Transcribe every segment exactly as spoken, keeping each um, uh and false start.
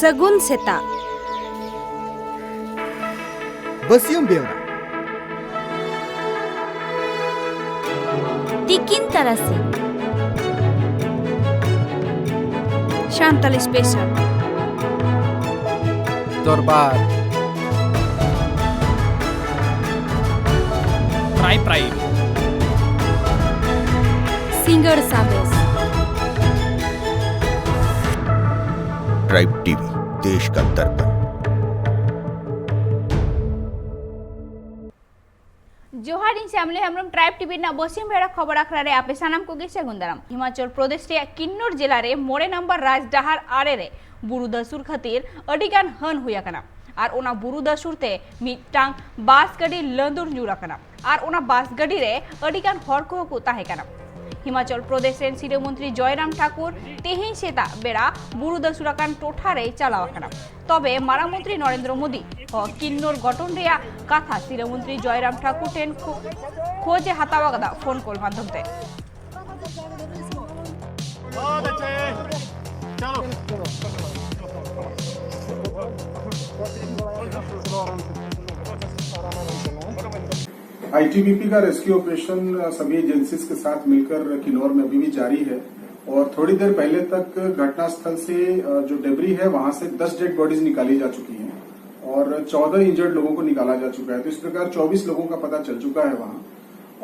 ᱥᱟᱹᱜᱩᱱ ᱥᱮᱛᱟᱜ᱾ ᱵᱟᱹᱥᱭᱟᱹᱢ ᱵᱮᱣᱨᱟ᱾ ᱛᱤᱠᱤᱱ ᱛᱟᱨᱟᱥᱤᱧ᱾ ᱥᱟᱱᱛᱟᱞᱤ ᱥᱯᱮᱥᱟᱞ᱾ ᱫᱚᱨᱵᱟᱨ᱾ Prime prime. ᱥᱤᱸᱜᱟᱹᱲ ᱥᱟᱸᱫᱮᱥ᱾ ᱴᱨᱟᱭᱤᱵᱽ ᱴᱤᱵᱷᱤ, ᱫᱮᱥ ᱠᱟ ᱫᱟᱨᱯᱚᱱ᱾ ᱡᱚᱦᱟᱨ, ᱤᱧ ᱥᱟᱢᱞᱤ ᱦᱮᱢᱵᱨᱚᱢ, ᱴᱨᱟᱭᱤᱵᱽ ᱴᱤᱵᱷᱤ ᱨᱮᱱᱟᱜ ᱵᱚᱥᱤᱢ ᱵᱮᱲᱟ ᱠᱷᱚᱵᱚᱨ ᱟᱠᱷᱲᱟ ᱨᱮ ᱟᱯᱮ ᱥᱟᱱᱟᱢ ᱠᱚᱜᱮ ᱥᱟᱹᱜᱩᱱ ᱫᱟᱨᱟᱢ᱾ ᱦᱤᱢᱟᱪᱚᱞ ᱯᱨᱚᱫᱮᱥ ᱨᱮᱭᱟᱜ ᱠᱤᱱᱱᱚᱨ ᱡᱮᱞᱟ ᱨᱮ ᱢᱚᱬᱮ ᱱᱚᱢᱵᱚᱨ ᱨᱟᱡᱽ ᱰᱟᱦᱟᱨ ᱟᱨᱮ ᱨᱮ ᱵᱩᱨᱩ ᱫᱟᱹᱥᱩᱨ ᱠᱷᱟᱹᱛᱤᱨ ᱟᱹᱰᱤ ᱜᱟᱱ ᱦᱟᱹᱱ ᱦᱩᱭ ᱟᱠᱟᱱᱟ ᱟᱨ ᱚᱱᱟ ᱵᱩᱨᱩ ᱫᱟᱹᱥᱩᱨ ᱛᱮ ᱢᱤᱫᱴᱟᱝ ᱵᱟᱥ ᱜᱟᱹᱰᱤ ᱞᱟᱹᱸᱫᱩᱲ ᱧᱩᱨ ᱟᱠᱟᱱᱟ ᱟᱨ ᱚᱱᱟ ᱵᱟᱥ ᱜᱟᱹᱰᱤ ᱨᱮ ᱟᱹᱰᱤ ᱜᱟᱱ ᱦᱚᱲ ᱠᱚᱦᱚᱸ ᱠᱚ ᱛᱟᱦᱮᱸ ᱠᱟᱱᱟ᱾ ᱦᱤᱢᱟᱪᱚᱞ ᱯᱨᱚᱫᱮᱥ ᱨᱮᱱ ᱥᱤᱨᱟᱹ ᱢᱚᱱᱛᱨᱤ ᱡᱚᱭᱨᱟᱢ ᱴᱷᱟᱠᱩᱨ ᱛᱮᱦᱮᱧ ᱥᱮᱛᱟᱜ ᱵᱮᱲᱟ ᱵᱩᱨᱩ ᱫᱟᱹᱥᱩᱨ ᱟᱠᱟᱱ ᱴᱚᱴᱷᱟ ᱨᱮᱭ ᱪᱟᱞᱟᱣ ᱟᱠᱟᱱᱟ᱾ ᱛᱚᱵᱮ ᱢᱟᱨᱟᱝ ᱢᱚᱱᱛᱨᱤ ᱱᱚᱨᱮᱱᱫᱨᱚ ᱢᱳᱫᱤ ᱦᱚᱸ ᱠᱤᱱᱱᱚᱨ ᱜᱚᱴᱷᱚᱱ ᱨᱮᱭᱟᱜ ᱠᱟᱛᱷᱟ ᱥᱤᱨᱟᱹ ᱢᱚᱱᱛᱨᱤ ᱡᱚᱭᱨᱟᱢ ᱴᱷᱟᱠᱩᱨ ᱴᱷᱮᱱ ᱠᱷᱚ-, ᱠᱷᱚᱡᱽ ᱮ ᱦᱟᱛᱟᱣ ᱟᱠᱟᱫᱟ ᱯᱷᱳᱱ ᱠᱚᱞ ᱢᱟᱫᱽᱫᱷᱚᱢ ᱛᱮ᱾ आईटीबीपी का रेस्क्यू ऑपरेशन, अ, सभी एजेंसीज के साथ मिलकर किन्नौर में अभी भी जारी है और थोड़ी देर पहले तक घटनास्थल से, अ, जो डेब्री है, वहां से दस डेड बॉडीज निकाली जा चुकी हैं और चौदह इंजर्ड लोगों को निकाला जा चुका है। तो इस प्रकार चौबीस लोगों का पता चल चुका है वहां।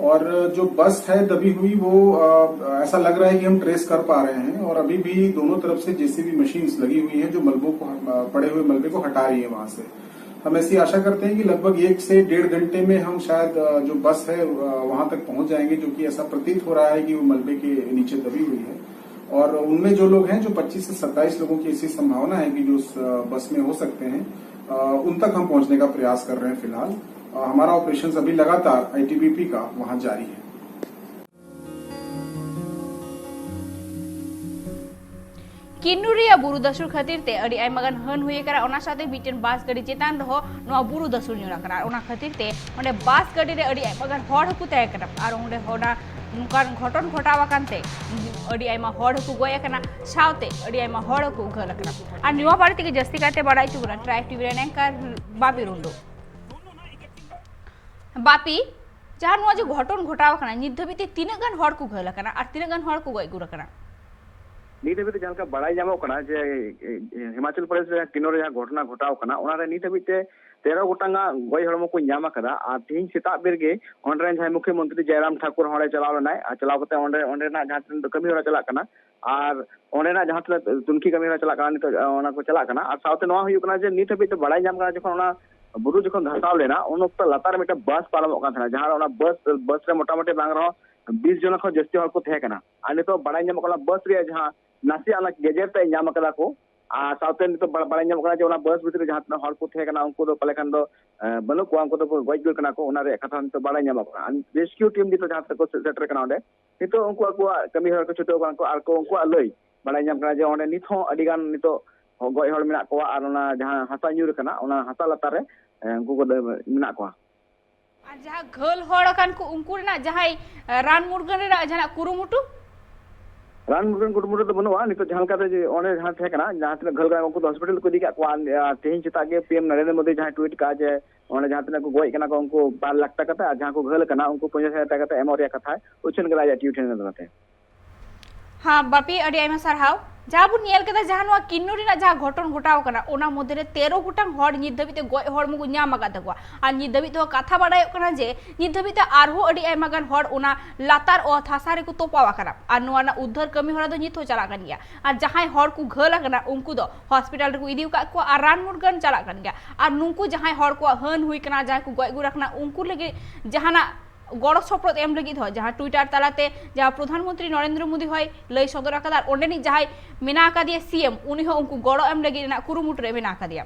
और जो बस है दबी हुई, वो, अ, ऐसा लग रहा है कि हम ट्रेस कर पा रहे हैं और अभी भी दोनों तरफ से जेसीबी मशीन्स लगी हुई हैं जो मलबों को, अ, पड़े हुए मलबे को हटा रही है वहां से। हम ऐसी आशा करते हैं कि लगभग एक से डेढ़ घंटे में हम शायद, अ, जो बस है, अ, वहां तक पहुंच जाएंगे, जो कि ऐसा प्रतीत हो रहा है कि वो मलबे के नीचे दबी हुई है। और उनमें जो लोग हैं, जो पच्चीस से सत्ताईस लोगों की ऐसी संभावना है कि जो उस, अ, बस में हो सकते हैं, अ, उन तक हम पहुंचने का प्रयास कर रहे हैं फिलहाल। अ, हमारा ऑपरेशन अभी लगातार आईटीबीपी का वहां जारी है। ᱠᱤᱱᱱᱩᱨ ᱨᱮᱭᱟᱜ ᱵᱩᱨᱩ ᱫᱟᱹᱥᱩᱲ ᱠᱷᱟᱹᱛᱤᱨ ᱛᱮ ᱟᱹᱰᱤ ᱟᱭᱢᱟ ᱜᱟᱱ ᱦᱟᱹᱱ ᱦᱩᱭ ᱟᱠᱟᱱᱟ᱾ ᱚᱱᱟ ᱥᱟᱶᱛᱮ ᱢᱤᱫᱴᱮᱱ ᱵᱟᱥ ᱜᱟᱹᱰᱤ ᱪᱮᱛᱟᱱ ᱨᱮᱦᱚᱸ ᱱᱚᱣᱟ ᱵᱩᱨᱩ ᱫᱟᱹᱥᱩᱲ ᱧᱩᱨ ᱟᱠᱟᱱᱟ᱾ ᱟᱨ ᱚᱱᱟ ᱠᱷᱟᱹᱛᱤᱨ ᱛᱮ ᱚᱸᱰᱮ ᱵᱟᱥ ᱜᱟᱹᱰᱤ ᱨᱮ ᱟᱹᱰᱤ ᱟᱭᱢᱟ ᱜᱟᱱ ᱦᱚᱲ ᱦᱚᱸᱠᱚ ᱛᱟᱦᱮᱸ ᱠᱟᱱᱟ᱾ ᱟᱨ ᱚᱸᱰᱮ ᱚᱱᱟ ᱱᱚᱝᱠᱟᱱ ᱜᱷᱚᱴᱚᱱ ᱜᱷᱚᱴᱟᱣ ᱟᱠᱟᱱ ᱛᱮ ᱟᱹᱰᱤ ᱟᱭᱢᱟ ᱦᱚᱲ ᱦᱚᱸᱠᱚ ᱜᱚᱡ ᱟᱠᱟᱱᱟ, ᱥᱟᱶᱛᱮ ᱟᱹᱰᱤ ᱟᱭᱢᱟ ᱦᱚᱲ ᱦᱚᱸᱠᱚ ᱜᱷᱟᱹᱞ ᱟᱠᱟᱱᱟ᱾ ᱟᱨ ᱱᱚᱣᱟ ᱵᱟᱨᱮ ᱛᱮᱜᱮ ᱡᱟᱹᱥᱛᱤ ᱠᱟᱭᱛᱮ ᱵᱟᱲᱟᱭ ᱦᱚᱪᱚ ᱵᱚᱱᱟ ᱴᱨᱟᱭᱤᱵᱽ ᱴᱤᱵᱷᱤ ᱨᱮᱱ ᱮᱝᱠᱟᱨ ᱵᱟᱵᱤ ᱨᱩᱱᱰᱩ᱾ ᱵᱟᱯᱤ, ᱡᱟᱦᱟᱸ ᱱᱚᱣᱟ ᱡᱮ ᱜᱷᱚᱴᱚᱱ ᱜᱷᱚᱴᱟᱣ ᱟᱠᱟᱱᱟ, ᱱᱤᱛ ᱫᱷᱟᱹᱵᱤᱡ ᱛᱮ ᱛᱤᱱᱟᱹᱜ ᱜᱟᱱ ᱦᱚᱲ ᱠᱚ ᱜᱷᱟᱹᱞ ᱟᱠᱟᱱᱟ ᱟᱨ ᱛᱤᱱᱟᱹᱜ ᱜᱟᱱ ᱦᱚᱲ ᱠᱚ ᱜᱚᱡ ᱜᱩᱨ ᱟᱠᱟᱱᱟ? ᱱᱤᱛ ᱫᱷᱟᱹᱵᱤᱡ ᱛᱮ ᱡᱟᱦᱟᱸ ᱞᱮᱠᱟ ᱵᱟᱲᱟᱭ ᱧᱟᱢᱚᱜ ᱠᱟᱱᱟ ᱡᱮ, ᱮ, ᱮ, ᱦᱤᱢᱟᱪᱚᱞ ᱯᱨᱚᱫᱮᱥ ᱨᱮ ᱠᱤᱱᱱᱚᱨ ᱨᱮ ᱡᱟᱦᱟᱸ ᱜᱷᱚᱴᱚᱱᱟ ᱜᱷᱚᱴᱟᱣ ᱟᱠᱟᱱᱟ, ᱚᱱᱟ ᱨᱮ ᱱᱤᱛ ᱫᱷᱟᱹᱵᱤᱡ ᱛᱮ ᱛᱮᱨᱚ ᱜᱚᱴᱟᱝ ᱜᱚᱡ ᱦᱚᱲᱢᱚ ᱠᱚ ᱧᱟᱢ ᱟᱠᱟᱫᱟ᱾ ᱟᱨ ᱛᱮᱦᱮᱧ ᱥᱮᱛᱟᱜ ᱵᱮᱨ ᱜᱮ ᱚᱸᱰᱮ ᱨᱮᱱ ᱡᱟᱦᱟᱸᱭ ᱢᱩᱠᱷᱭᱚᱢᱚᱱᱛᱨᱤ ᱡᱚᱭᱨᱟᱢ ᱴᱷᱟᱠᱩᱨ ᱦᱚᱸ ᱚᱸᱰᱮ ᱪᱟᱞᱟᱣ ᱞᱮᱱᱟᱭ᱾ ᱟᱨ ᱪᱟᱞᱟᱣ ᱠᱟᱛᱮ ᱚᱸᱰᱮ, ᱚᱸᱰᱮᱱᱟᱜ ᱡᱟᱦᱟᱸ ᱛᱤᱱᱟᱹᱜ ᱠᱟᱹᱢᱤ ᱦᱚᱨᱟ ᱪᱟᱞᱟᱜ ᱠᱟᱱᱟ, ᱟᱨ ᱚᱸᱰᱮᱱᱟᱜ ᱡᱟᱦᱟᱸ ᱛᱤᱱᱟᱹᱜ ᱛᱩᱱᱠᱷᱤ ᱠᱟᱹᱢᱤ ᱦᱚᱨᱟ ᱪᱟᱞᱟᱜ ᱠᱟᱱᱟ ᱱᱤᱛᱚᱜ, ᱚᱱᱟ ᱠᱚ ᱪᱟᱞᱟᱜ ᱠᱟᱱᱟ᱾ ᱟᱨ ᱥᱟᱶᱛᱮ ᱱᱚᱣᱟ ᱦᱩᱭᱩᱜ ᱠᱟᱱᱟ ᱡᱮ ᱱᱤᱛ ᱦᱟᱹᱵᱤᱡ ᱛᱮ ᱵᱟᱲᱟᱭ ᱧᱟᱢ ᱠᱟᱱᱟ, ᱡᱚᱠᱷᱚᱱ ᱚᱱᱟ ᱵᱩᱨᱩ ᱡᱚᱠᱷᱚᱱ ᱫᱷᱟᱥᱟᱣ ᱞᱮᱱᱟ, ᱩᱱ ᱚᱠᱛᱚ ᱞᱟᱛᱟᱨ ᱨᱮ ᱢᱤᱫᱴᱟᱝ ᱵᱟᱥ ᱯᱟᱨᱚᱢᱚᱜ ᱠᱟᱱ ᱛᱟᱦᱮᱱᱟ, ᱡᱟᱦᱟᱸ ᱨᱮ ᱚᱱᱟ ᱵᱟᱥ, ᱵᱟᱥ ᱨᱮ ᱢᱚᱴᱟᱢᱩᱴᱤ ᱵᱟᱝ ᱨᱮᱦᱚᱸ ᱵᱤᱥ ᱡᱚᱱ ᱠᱷᱚᱱ ᱡᱟᱹᱥᱛᱤ ᱦᱚᱲ ᱠᱚ ᱛᱟᱦᱮᱸ ᱠᱟᱱᱟ᱾ ᱟᱨ ᱱᱤᱛᱚᱜ ᱵᱟᱲᱟᱭ ᱧᱟᱢᱚᱜ ᱠᱟᱱᱟ, ᱵᱟᱥ ᱨᱮᱭᱟᱜ ᱡᱟᱦᱟᱸ ᱱᱟᱥᱮᱭᱟᱜ ᱚᱱᱟ ᱜᱮᱡᱮᱨ ᱛᱮ ᱧᱟᱢ ᱟᱠᱟᱫᱟ ᱠᱚ᱾ ᱟᱨ ᱥᱟᱶᱛᱮ ᱱᱤᱛᱚᱜ ᱵᱟ-, ᱵᱟᱲᱟᱭ ᱧᱟᱢᱚᱜ ᱠᱟᱱᱟ ᱡᱮ ᱚᱱᱟ ᱵᱟᱥ ᱵᱷᱤᱛᱨᱤ ᱨᱮ ᱡᱟᱦᱟᱸ ᱛᱤᱱᱟᱹᱜ ᱦᱚᱲ ᱠᱚ ᱛᱟᱦᱮᱸ ᱠᱟᱱᱟ, ᱩᱱᱠᱩ ᱫᱚ ᱯᱟᱞᱮ ᱠᱷᱟᱱ ᱫᱚ, ᱮ, ᱵᱟᱹᱱᱩᱜ ᱠᱚᱣᱟ, ᱩᱱᱠᱩ ᱫᱚ ᱜᱚᱡ ᱜᱩᱨ ᱠᱟᱱᱟ ᱠᱚ, ᱚᱱᱟ ᱨᱮᱭᱟᱜ ᱠᱟᱛᱷᱟ ᱱᱤᱛᱚᱜ ᱵᱟᱲᱟᱭ ᱧᱟᱢᱚᱜ ᱠᱟᱱᱟ᱾ ᱟᱨ ᱨᱮᱥᱠᱤᱭᱩ ᱴᱤᱢ ᱱᱤᱛᱚᱜ ᱡᱟᱦᱟᱸ ᱛᱤᱱᱟᱹᱜ ᱠᱚ ᱥᱮ-, ᱥᱮᱴᱮᱨ ᱠᱟᱱᱟ ᱚᱸᱰᱮ, ᱱᱤᱛᱚᱜ ᱩᱱᱠᱩ ᱟᱠᱚᱣᱟᱜ ᱠᱟᱹᱢᱤ ᱦᱚᱨᱟ ᱠᱚ ᱪᱷᱩᱴᱟᱹᱣ ᱠᱟᱱᱟ ᱠᱚ᱾ ᱟᱨ ᱠᱚ, ᱩᱱᱠᱩᱣᱟᱜ ᱞᱟᱹᱭ ᱵᱟᱲᱟᱭ ᱧᱟᱢ ᱠᱟᱱᱟ ᱡᱮ ᱚᱸᱰᱮ ᱱᱤᱛ ᱦᱚᱸ ᱟᱹᱰᱤ ᱜᱟᱱ ᱱᱤᱛᱚᱜ ᱜᱚᱡ ᱦᱚᱲ ᱢᱮᱱᱟᱜ ᱠᱚᱣᱟ ᱟᱨ ᱚᱱᱟ ᱡᱟᱦᱟᱸ ᱦᱟᱥᱟ ᱧᱩᱨ ᱠᱟᱱᱟ, ᱚᱱᱟ ᱦᱟᱥᱟ ᱞᱟᱛᱟᱨ ᱨᱮ, ᱮ, ᱩᱱᱠᱩ ᱠᱚ ᱫᱚ ᱢᱮᱱᱟᱜ ᱠᱚᱣᱟ᱾ ᱟᱨ ᱡᱟᱦᱟᱸ ᱜᱷᱟᱹᱞ ᱦᱚᱲ ᱟᱠᱟᱱ ᱠᱚ, ᱩᱱᱠᱩ ᱨᱮᱱᱟᱜ ᱡᱟᱦᱟᱸᱭ, ᱮ, ᱨᱟᱱ ᱢᱩᱨᱜᱟᱹᱱ ᱨᱮᱱᱟᱜ ᱡᱟᱦᱟᱱᱟᱜ ᱠᱩᱨᱩᱢᱩᱴᱩ? ᱨᱟᱱ ᱢᱩᱨᱜᱟᱹᱱ ᱠᱩᱨᱩᱢᱩᱴᱩ ᱫᱚ ᱵᱟᱹᱱᱩᱜᱼᱟ᱾ ᱱᱤᱛᱚᱜ ᱡᱟᱦᱟᱸ ᱞᱮᱠᱟᱛᱮ ᱡᱮ ᱚᱸᱰᱮ ᱡᱟᱦᱟᱸ ᱛᱟᱦᱮᱸ ᱠᱟᱱᱟ, ᱡᱟᱦᱟᱸ ᱛᱤᱱᱟᱹᱜ ᱜᱷᱟᱹᱞ ᱠᱟᱱᱟ ᱩᱱᱠᱩ ᱫᱚ ᱦᱚᱥᱯᱤᱴᱟᱞ ᱠᱚ ᱤᱫᱤ ᱠᱟᱜ ᱠᱚᱣᱟ᱾ ᱟᱨ, ᱟᱨ ᱛᱮᱦᱮᱧ ᱥᱮᱛᱟᱜ ᱜᱮ ᱯᱤ ᱮᱢ ᱱᱚᱨᱮᱱᱫᱨᱚ ᱢᱳᱫᱤ ᱡᱟᱦᱟᱸᱭ ᱴᱩᱭᱤᱴ ᱠᱟᱜᱼᱟ ᱡᱮ ᱚᱸᱰᱮ ᱡᱟᱦᱟᱸ ᱛᱤᱱᱟᱹᱜ ᱠᱚ ᱜᱚᱡ ᱠᱟᱱᱟ ᱠᱚ ᱩᱱᱠᱩ ᱵᱟᱨ ᱞᱟᱠᱷ ᱴᱟᱠᱟ ᱠᱟᱛᱮ, ᱟᱨ ᱡᱟᱦᱟᱸ ᱠᱚ ᱜᱷᱟᱹᱞ ᱠᱟᱱᱟ ᱩᱱᱠᱩ ᱯᱚᱧᱪᱟᱥ ᱦᱟᱡᱟᱨ ᱴᱟᱠᱟ ᱠᱟᱛᱮ ᱮᱢᱚᱜ ᱨᱮᱭᱟᱜ ᱠᱟᱛᱷᱟᱭ ᱩᱪᱷᱟᱹᱱ ᱠᱟᱫᱟ ᱟᱡᱟᱜ ᱴᱩᱭᱤᱴ ᱦᱮᱱᱟ ᱛᱟᱞᱟᱛᱮ᱾ ᱦᱮᱸ ᱵᱟᱯᱤ, ᱟᱹᱰᱤ ᱟᱭᱢᱟ ᱥᱟᱨᱦᱟᱣ᱾ ᱡᱟᱦᱟᱸ ᱵᱚᱱ ᱧᱮᱞ ᱠᱮᱫᱟ, ᱡᱟᱦᱟᱸ ᱱᱚᱣᱟ ᱠᱤᱱᱱᱩᱨ ᱨᱮᱱᱟᱜ ᱡᱟᱦᱟᱸ ᱜᱷᱚᱴᱚᱱ ᱜᱷᱚᱴᱟᱣ ᱠᱟᱱᱟ, ᱚᱱᱟ ᱢᱚᱫᱽᱫᱷᱮ ᱨᱮ ᱛᱮᱨᱚ ᱜᱚᱴᱟᱝ ᱦᱚᱲ ᱱᱤᱛ ᱫᱷᱟᱹᱵᱤᱡ ᱛᱮ ᱜᱚᱡ ᱦᱚᱲᱢᱚ ᱠᱚ ᱧᱟᱢ ᱟᱠᱟᱫ ᱛᱟᱠᱚᱣᱟ᱾ ᱟᱨ ᱱᱤᱛ ᱫᱷᱟᱹᱵᱤᱡ ᱛᱮᱦᱚᱸ ᱠᱟᱛᱷᱟ ᱵᱟᱲᱟᱭᱚᱜ ᱠᱟᱱᱟ ᱡᱮ ᱱᱤᱛ ᱫᱷᱟᱹᱵᱤᱡ ᱛᱮ ᱟᱨᱦᱚᱸ ᱟᱹᱰᱤ ᱟᱭᱢᱟ ᱜᱟᱱ ᱦᱚᱲ ᱚᱱᱟ ᱞᱟᱛᱟᱨ ᱚᱛ ᱦᱟᱥᱟ ᱨᱮᱠᱚ ᱛᱚᱯᱟᱣ ᱟᱠᱟᱱᱟ᱾ ᱟᱨ ᱱᱚᱣᱟ ᱨᱮᱱᱟᱜ ᱩᱫᱽᱫᱷᱟᱹᱨ ᱠᱟᱹᱢᱤ ᱦᱚᱨᱟ ᱫᱚ ᱱᱤᱛ ᱦᱚᱸ ᱪᱟᱞᱟᱜ ᱠᱟᱱ ᱜᱮᱭᱟ᱾ ᱟᱨ ᱡᱟᱦᱟᱸᱭ ᱦᱚᱲ ᱠᱚ ᱜᱷᱟᱹᱞ ᱟᱠᱟᱱᱟ, ᱩᱱᱠᱩ ᱫᱚ ᱦᱚᱥᱯᱤᱴᱟᱞ ᱨᱮᱠᱚ ᱤᱫᱤ ᱟᱠᱟᱫ ᱠᱚᱣᱟ ᱟᱨ ᱨᱟᱱ ᱢᱩᱨᱜᱟᱹᱱ ᱪᱟᱞᱟᱜ ᱠᱟᱱ ᱜᱮᱭᱟ᱾ ᱟᱨ ᱱᱩᱠᱩ ᱡᱟᱦᱟᱸᱭ ᱦᱚᱲ ᱠᱚᱣᱟᱜ ᱦᱟᱹᱱ ᱦᱩᱭ ᱠᱟᱱᱟ, ᱡᱟᱦᱟᱸᱭ ᱠᱚ ᱜᱚᱡ ᱜᱩᱨ ᱟᱠᱟᱱᱟ, ᱩᱱᱠᱩ ᱞᱟᱹᱜᱤᱫ ᱡᱟᱦᱟᱱᱟᱜ ᱜᱚᱲᱚ ᱥᱚᱯᱚᱦᱚᱫ ᱮᱢ ᱞᱟᱹᱜᱤᱫ ᱦᱚᱸ, ᱡᱟᱦᱟᱸ ᱴᱩᱭᱴᱟᱨ ᱛᱟᱞᱟᱛᱮ ᱡᱟᱦᱟᱸ ᱯᱨᱚᱫᱷᱟᱱ ᱢᱚᱱᱛᱨᱤ ᱱᱚᱨᱮᱱᱫᱨᱚ ᱢᱳᱫᱤ ᱦᱚᱸᱭ ᱞᱟᱹᱭ ᱥᱚᱫᱚᱨ ᱟᱠᱟᱫᱟ, ᱟᱨ ᱚᱸᱰᱮᱱᱤᱡ ᱡᱟᱦᱟᱸᱭ ᱢᱮᱱᱟᱜ ᱟᱠᱟᱫᱮᱭᱟ ᱥᱤ ᱮᱢ, ᱩᱱᱤ ᱦᱚᱸ ᱩᱱᱠᱩ ᱜᱚᱲᱚ ᱮᱢ ᱞᱟᱹᱜᱤᱫ ᱨᱮᱱᱟᱜ ᱠᱩᱨᱩᱢᱩᱴᱩ ᱨᱮ ᱢᱮᱱᱟᱜ ᱟᱠᱟᱫᱮᱭᱟ᱾